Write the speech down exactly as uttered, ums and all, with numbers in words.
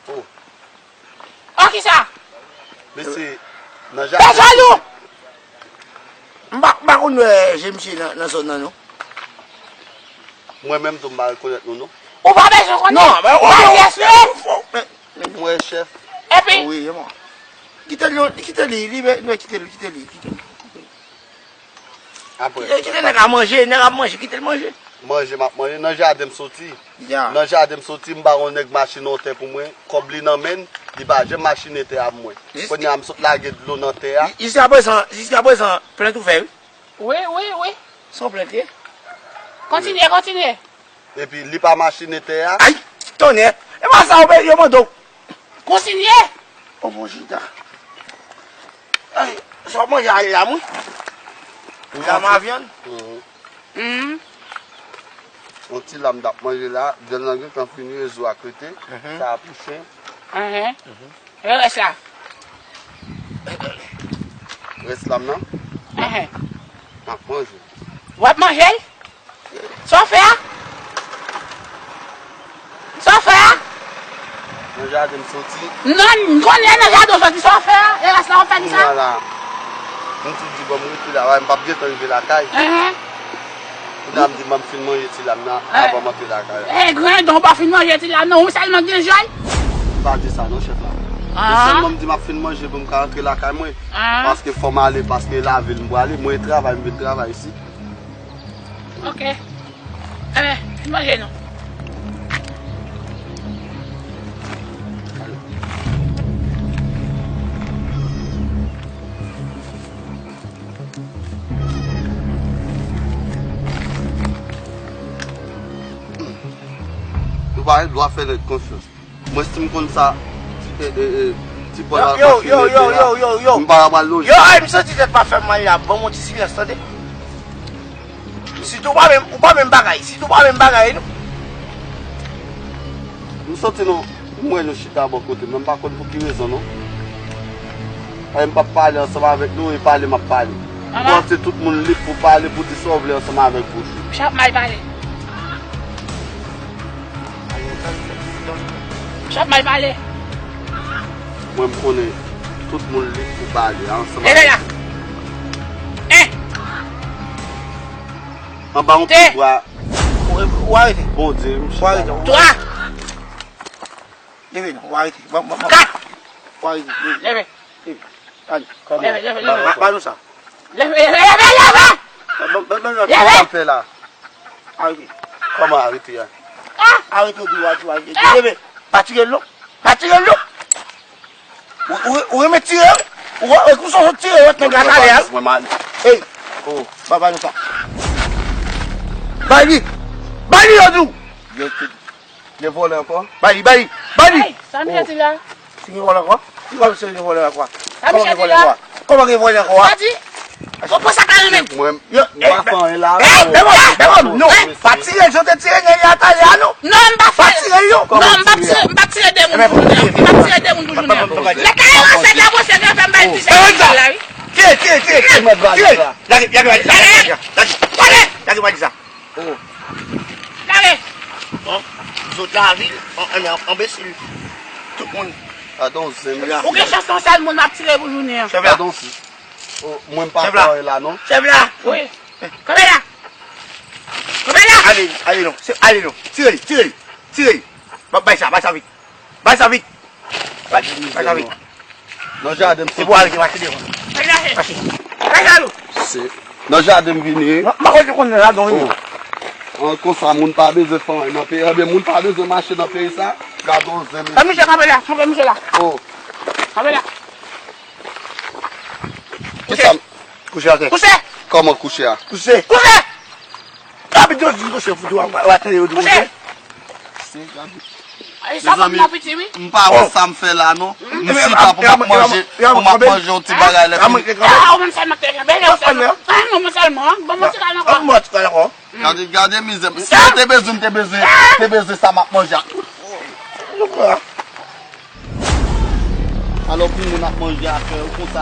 Oh. Oh, kisa? Mesye, nan jaden. Pè Jalou! M pa, m pa konn wè je misye nan, nan zòn nan, non. Mwen menm tou, m pa rekonèt nou, non. Ou pa bezwen konnen. Non, men ou pa gen respè. Mwen chèf. Epi? Wi, e bon. Kite li, kite li, li, men, men kite li, kite li, kite li. Apre. Kite, kite nèg la manje, nèg ap manje, kite l manje. Manje m ap manje, nan jaden m soti. Ya. Nan jaden m soti, m ba yon nèg machine yon tè pou mwen, kòb li nan men l, li pa janm machine tè a pou mwen. Jis- Kounye a m sot lage dlo nan tè a. Jiskaprezan, jiskaprezan, plent ou fè, wi. Wi, wi, wi. Se yon plent, ye. Kontinye, kontinye. Epi li pa machine tè a. Ay, tonnè. E pa sa yo mande w. Kontinye. O bon chita. Ay, sa w manje a la, mwen. Lam a vyann. Mhm. Mhm. Yon ti lam t ap manje la, vyann nan gentan fini, rezo a krete. Mhm. Sa a pou chen. Mhm. Mhm. E rès la? Rès lam nan? Enhen. M ap manje. W ap manje l? Sa w fè a? Sa w fè a? Nan jaden m soti. Non, m konnen nan jaden w soti. Sa w fè a? E rès la w ap fè li sa? Kounye a la, m tou di bon, m rete la, m p ap gentan rive lakay. Enhen. Kounye a m di, "Ban m fin manje ti lam nan, eh, avan m antre lakay la." Eh, grandon, ou pa fin manje ti lam nan, ou sèlman gen jòy? M pa di sa non, chèf la. Ah. Se sèlman m di m ap fin manje pou m ka antre lakay mwen. Ah. Paske fò m ale, paske lavil m prale, mwen travay, m vin travay isit. Ok. Enben, fin manje non. Nou pa gen dwa fè nèg konfyans. Mwen, si m konn sa, ti, e, e, e, ti pòl ap machine yo, yo, yo, yo, yo, yo. M pa pral lonje. Yo, ay, m santi tèt pa fè m mal la. Ban m yon ti silans, tande. Sitou ou pa menm, ou pa menm bagay. Sitou ou pa menm bagay, non. M santi nou, m wè nou chita bò kote m nan, m pa konn pou ki rezon, non. Ay, m p ap pale ansanm avèk nou, e pale m ap pale. Mama. M panse tout moun lib pou pale, pou di sa w vle ansanm avèk bouch ou. Chap mal pale. Chap mal pale. Mwen, m konnen tout moun lib pou pale ansanm avèk. Leve la. En. Anba yon pye bwa. Ou, ou arete. Bondye, m chita. Ou arete. Twa. Leve non, ou arete. Bon, bon, bon. Kat. Ou arete. Leve. Leve. Leve. Ale. Leve, leve, leve. Ba, ba nou sa. Leve, leve, leve, leve. Bon, bon, bon, bon. Leve. Kòman fè la? Arete. Kòman arete a? Ah! Arete, ou di w a di w a di. Ah! Leve. Pa tire l non. Pa tire l non. Ou, ou, ou renmen tire? Ou, ou, ou, ou sot tire, ou wè nèg la talè a. Mwen mal. Ey. Oh. Ba, ba nou sa. Bay li. Bay li, yo di w. Gen vòlè ankò? Bay li, bay li, bay li! Ey, sa misye di la? Si gen vòlè ankò? Ki vòlè, si gen vòlè ankò? Sa misye di la? Kòman gen vòlè ankò? Sa di? Ou pran sa ka renmen? Mwen, m pa fè anyen la. Ey, bèbòm, bèbòm, non. Pa tire l jan w te tire nèg la talè a, non. Non, m pa fè. Pa tire l, non. Non, m pa tire, m pa tire de moun pou jounen an. M pa tire de moun pou jounen an. Lè kay ranse la, mwen se gen fè m bay ti sèvis la, wi. Tire, tire, tire, tire. Lage, lage, lage, lage, lage. Lage, lage, lage. Oh. Gade. Bon, zot lavil, an, an, anbesil. Tout moun. Gadon zen. Ou gen chans yon sèl moun m ap tire pou jounen an. Gadon zen. Oh, mwen pa pare la, non. Chèf la. Wi. Kanpe la. Kanpe la. Ale, ale non. Se, ale non. Tire li, tire li. Tire li. Ba, bay sa, bay sa vit. Bay sa vit. Bay, bay sa vit. Nan jaden m soti. Se pou ale ki mache devan. Mache. Bay sa nou. Se nan jaden m vini. M, m pa konn konn ladan wi. Oh. An konsa moun pa bezwen fè anyen nan peyi. Ebyen moun pa bezwen mache nan peyi sa. Gadon zen. Kanpe misye, kanpe la. Kanpe misye la. Oh. Kanpe la. Kouche. Kouche atè. Kouche. Kòman kouche a? Kouche. Kouche. Rapid, yo di kouche, fouti w a, w a tande yo di kouche. Kouche. Se, gade. Ay, sa pa nan piti, wi. M pa wè sa m fè la, non. M chita pou m ap manje, pou m ap manje yon ti bagay lè fini. Ah, ou menm sèlman te kenbe, ou sèlman. Ah, non, mwen sèlman, ban mwen ti kal ankò. Ban mwen ti kal ankò. Gade, gade mizè. Si yo te bezwen, m te bezwen, te bezwen sa m ap manje a. Alò, pou moun ap manje a fè, ou konsa.